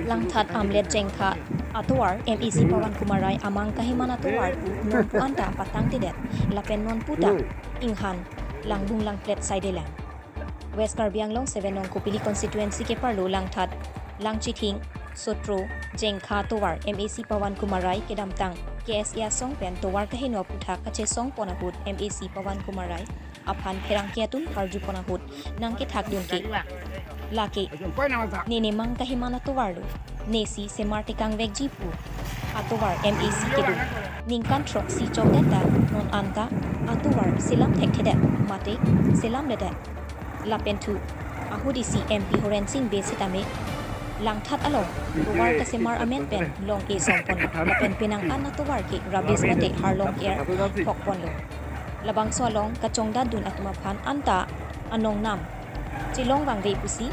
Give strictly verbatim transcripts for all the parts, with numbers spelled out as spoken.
Langthat Amlet Jengkha atovar M A C Pawan Kumar Rai amang kaheman atovar pu nonpu anta patangtedet lapen nonpu ta inghan langbung langplet saidelang. West Karbi Anglong seven nong Kopili constituency keparlo Langthat, Langchithing, Sotro, Jengkha atovar M A C Pawan Kumar Rai kedamtang K S A asong pen tovar kaheno aphuthak kachesongpon ahut M A C Pawan Kumar Rai aphan pherangke atum arjupon ahut nangkethakdun ke, lake ne nemang kaheman atovar lo, nesi semar tekangvekji pu atovar M A C kedo. Ningkan throksi chokdet ta non anta atovar selam thekthedet mate selamledet. Lapen thu ahut isi M P Horen Sing Bey sitame Langthat along tovar kasemar amen pen long-e songpon lapen penang an atovar ke rabies mate harlong ke-er thokponlo. Labangso along kachongdatdun atum aphan anta anong nam chelong vangve pusi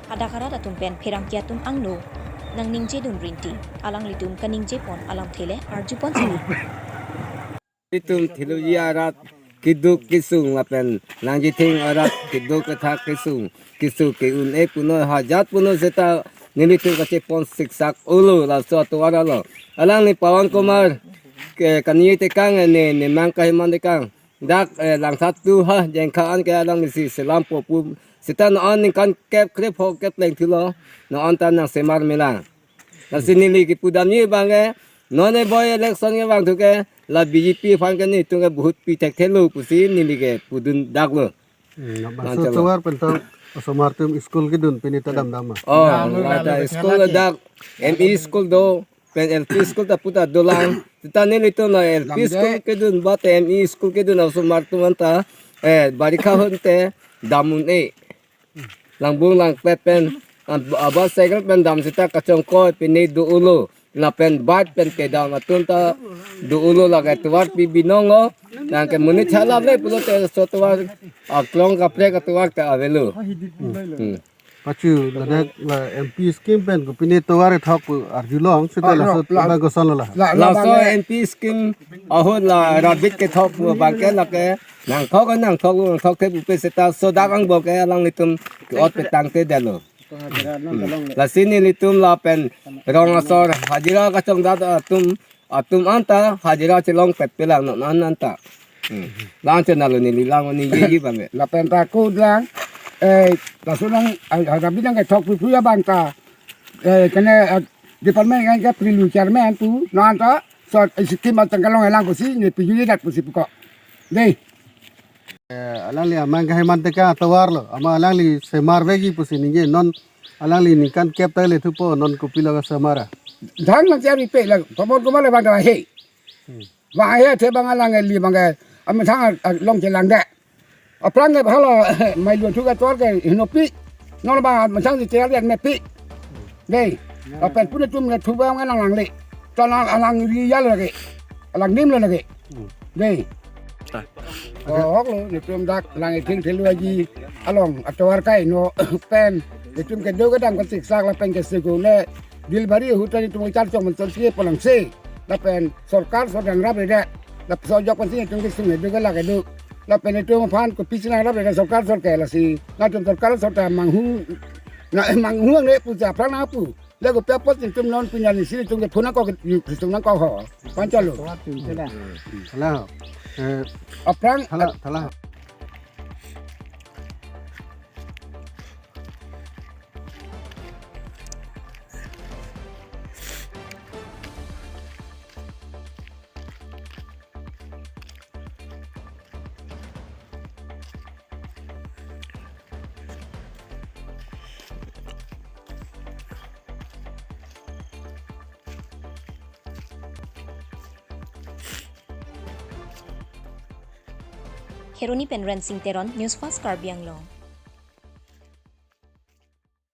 hadak arat atum pen pherangke atum angno nangningjedun rinti, alanglitum kaningjepon alamthe le arjupon sini. Itum Theluji arat keduk kesung lapen Langchithing arat keduk kethak kesung keso ke-un-e punoi hajat punoi seta nelitum kachepon siksak ulo laso atovar along. Alangli Pawan Kumar ke kani tekang ne nemang kaheman tekang dak, eh, Langthat tu ha Jengkha an ke alanglisi selampo pu seta non ningkan kep krepho kepleng thulo, non ta nangsemar melang. Lasi neli kepudamji abang ke, non e boi election kevang thu ke, la B J P aphan ke nelitum ke vote pi thekthelo pusi neli kepudun daklo. Hmm, bangso tovar pen tong, osomar atum school kedun pini ta damdam ma? Oh, la ta school dak, M E school do, pen L P school ta puta dolang. Seta nelitum la L P school kedun, ba te M E school kedun, osomar atum anta, eh, barikha ahut te dam un-e. Langbung langpet pen, ab-, abang cycle pen dam seta kachongkoi pine do-ulo. Lapen bat pen kedam atum ta do-ulo, lake tovar pi binong lo. Nang ke monit chalap le pulote so tovar aklong kaprek atovar ta avelo. Hmm. Pachu ladak la M P scheme pen kopine tovar ethok pu arjulong seta laso abang kosonlo la. Laso M P scheme ahut la rabies kethok pu abang ke lake nangthok nangthok nangthok the pupe seta sodak angbong ke alanglitum ke-ot petangtedetlo. Hmm. Lasi nelitum lapen rong asor hajira kachongdat atum, atum anta hajira chelongpet pelang non an anta. Hmm. Lang chenalo neli lang ningjeji abang ke. Lapen ta kudlang, eh, laso nang, eh, rabies nangkethok pupu abang ta, eh, kene, eh, department kan ke Prilu chairman pu non anta so, eh, scheme atang kelong-elang pusi ne pijuli dak pusi puko. Dei. Eh, alangli amang kaheman tekang atovar lo, ama alangli semarvekji pusi ningje, non alangli ningkan kep ta le thupo, non kopilo kasemar a? Dang nang cari pe la, Pawan Kumar le bang ta he. Hmm. Bang he the bang alang eli bang ke, amethang a, a, long chelangdet. Aphrang ke bhalo, mai lun thu katovar ke henopi. Non bang amethang si tiar lian mepi. Dei. Lapen pune tum le thu bang alang langle. Ton alangli ya lage. Alangdim lage. Hmm. Dei. Oh, hok lo, nelitum dak Langchithing Theluji along atovar kaino pen nelitum kedo kedam kasiksak lapen kesegu le Dilbari ahut ta nelitum kechar chok mentor si polang si. Lapen sorkar so dang rap reda. Lapen so jok pensi nelitum kesung kedo kelak kedo. Lapen nelitum aphan kopisi nangrap reda sorkar sorkar lasi. Nangtum sorkar sorkar manghu, na manghu ne puja pran apu. Lagu pe apot nelitum non punya ni si nelitum ke phone ko ke nelitum nangkok ho. Panchalo. Hello. Eh, Aphrang thala, thala. Kheroni pen Rensing Teron, News Fast Karbi Anglong.